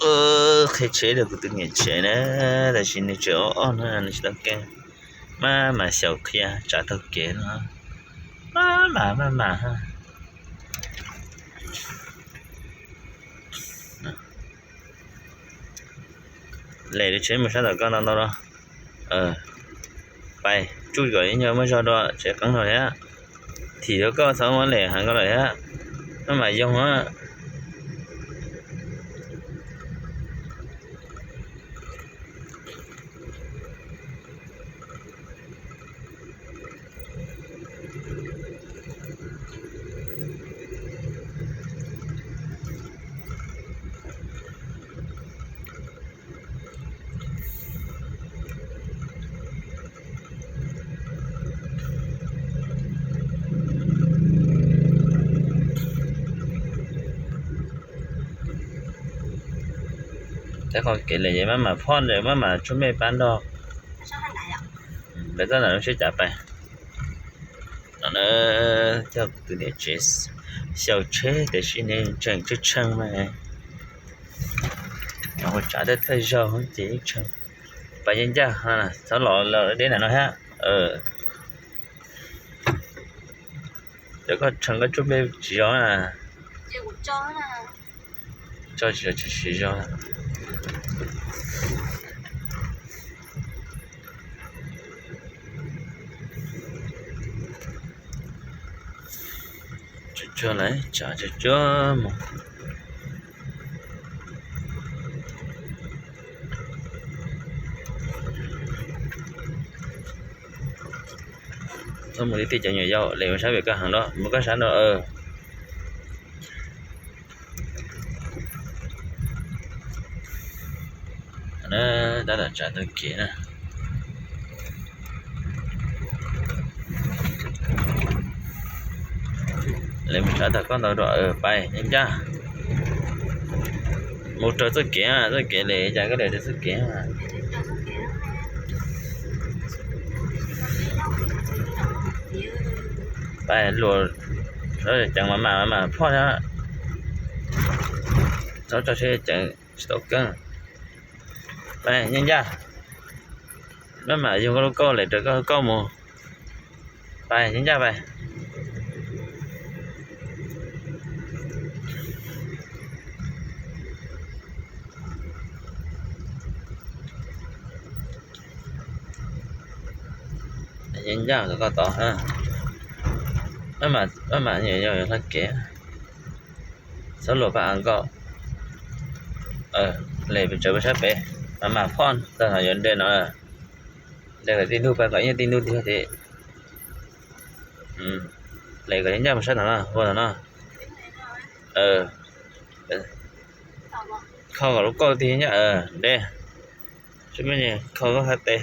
Qhia tsheb rau kuv tus niam tsev na, tam sim nws tseem ob ob no nws tsis tau kev. Maj mam xyaum qhia tsav taug kev no. Maj mam maj mam. Lem lub tsheb mus sab tom koj ntau ntau los. Pais tsuj kom ib nyuag muaj zog dua tsev qeeb no thiab. Thim rau koj txhob muab lem heev koj lawm thiab. Maj mam yoog a. Tab qhov kev lem ces maj mam phoj ntawd maj mam tshuaj mej pab nrog. Lawv txoj ntawm lub siab cav pais. No na, coj kuv tus niam tsev xyaum tsheb tiam sis nws tseem tshee tshee mas. Ua tsav thawj thawj zaug ces yeej tshee. Pais ncaj ncaj, txhob los deb ntawm no thiab. Cov koj tshee koj tsuj nplej tsis zog na. Tso tsis zog tsis tsis zog. Tsuag tsuag lawm, tsav tsuag tsuag mus. Txhob mus li tej cov nyuam yaus lem mus sab pem koj heev los mus koj sab no. Tab tom tsav taug kev na. Lem mus tsav tag koj ntau dua, pais ncaj ncaj. Mus raws txoj kev, txoj kev lem cas koj lem raws txoj kev. Pais luas, ceev mas mam mas phoj thiab. Txhob tso siab ceev tsis tau keeb. Pais ncaj ncaj. Maj mam yug koj lub kauj lem raws koj lub kauj mus. Pais ncaj ncaj pais. Ncaj ncaj rau koj tod. Maj mam yog yog hla kev. Txhob luas paj av nkauj. Lem pes tsawv pes sab pem, mas mam phoj tag no yuav nte no. Lem kom tij ntug pais kom ib tij ntug tiag tiag. Lem kom ncaj mus sab tom no, ua tom no. Kho kom lub kauj tig ncaj, nte. Tsis muaj kho koj hab tes.